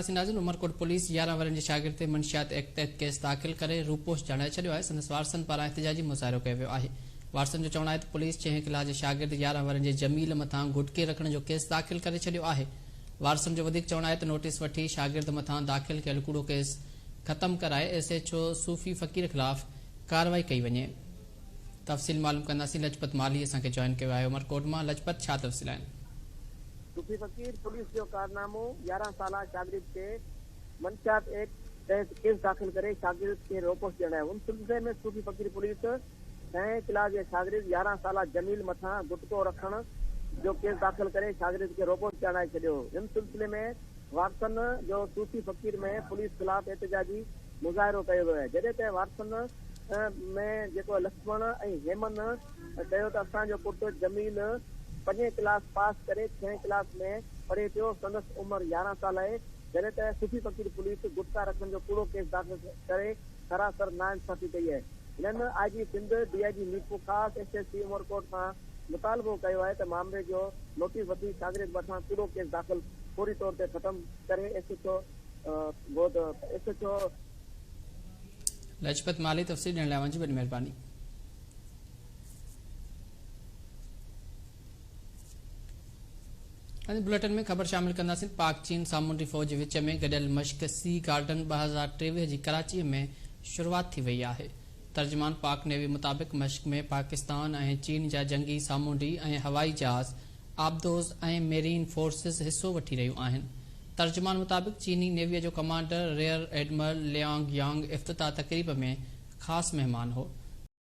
ناظرين عمرڪوٽ پوليس 11 ورهين جي شاگرد تي منشيات ايڪٽ تحت ڪيس داخل ڪري روپوش ڄاڻائي ڇڏيو آهي سندس وارثن پاران احتجاجي مظاهرو ڪيو ويو آهي وارثن جو چوڻ آهي ته پوليس ڇهين ڪلاس جي شاگرد 11 ورهين جي جميل مٿان گٽڪي رکڻ جو ڪيس داخل ڪري ڇڏيو آهي وارثن جو وڌيڪ چوڻ آهي ته نوٽيس وٺي شاگرد مٿان داخل ڪيل ڪوڙو ڪيس ختم ڪرائي ايس ايڇ او صوفي فقير خلاف ڪارروائي ڪئي وڃي تفصيل معلوم ڪنداسين لجپت مالهي اسان کي جوائن ڪيو آهي عمرڪوٽ مان لجپت ڇا تفصيل آهن. صوفي فقير پوليس جو ڪارنامو، 11 سالا شاگرد کي منشيات ايڪٽ تحت ڪيس داخل ڪري شاگرد کي روپوش ڄاڻايو ان سلسلي ۾ صوفي فقير پوليس ڇهين ڪلاس جي شاگرد 11 سالا جميل مٿان گٽڪو رکڻ جو ڪيس داخل ڪري شاگرد کي روپوش ڄاڻائي ڇڏيو ان سلسلي ۾ وارثن جو صوفي فقير ۾ پوليس خلاف احتجاجي مظاهرو ڪيو ويو آهي جڏهن ته وارثن ۾ جيڪو لڇمڻ ۽ هيمن چيو ته اسان جو پٽ جميل پنجين ڪلاس پاس ڪري ڇهين ڪلاس ۾ پڙهي پيو سندس عمر 11 سال آهي جڏهن ته صوفي فقير پوليس گٽڪا رکڻ جو ڪوڙو ڪيس داخل ڪري سراسر ناانصافي ڪئي آهي هنن I G Sindh D I G Mirpurkhas S S P Umerkot کان مطالبو ڪيو آهي ته مامري جو نوٽيس وٺي شاگرد مٿان ڪوڙو ڪيس داخل فوري طور تي ختم ڪري S H O S H O Lajpat Malhi تفصيل ڏيڻ لاء اوهان جي وڏي مهرباني. هاڻي بليٽن ۾ خبر شامل ڪنداسين پاڪ چين سامونڊي فوج وچ ۾ گڏيل مشق سي گارڊن 2023 جي ڪراچي ۾ شروعات ٿي وئي آهي ترجمان پاڪ نيوي مطابق مشق ۾ پاڪستان ۽ چين جا جنگي سامونڊي ۽ هوائي جهاز آبدوز ۽ ميرين فورسز حصو وٺي رهيون آهن. ترجمان مطابق چيني نيويء جو commander rear admiral Liang Yang افتتاح تقريب ۾ خاص مهمان هو.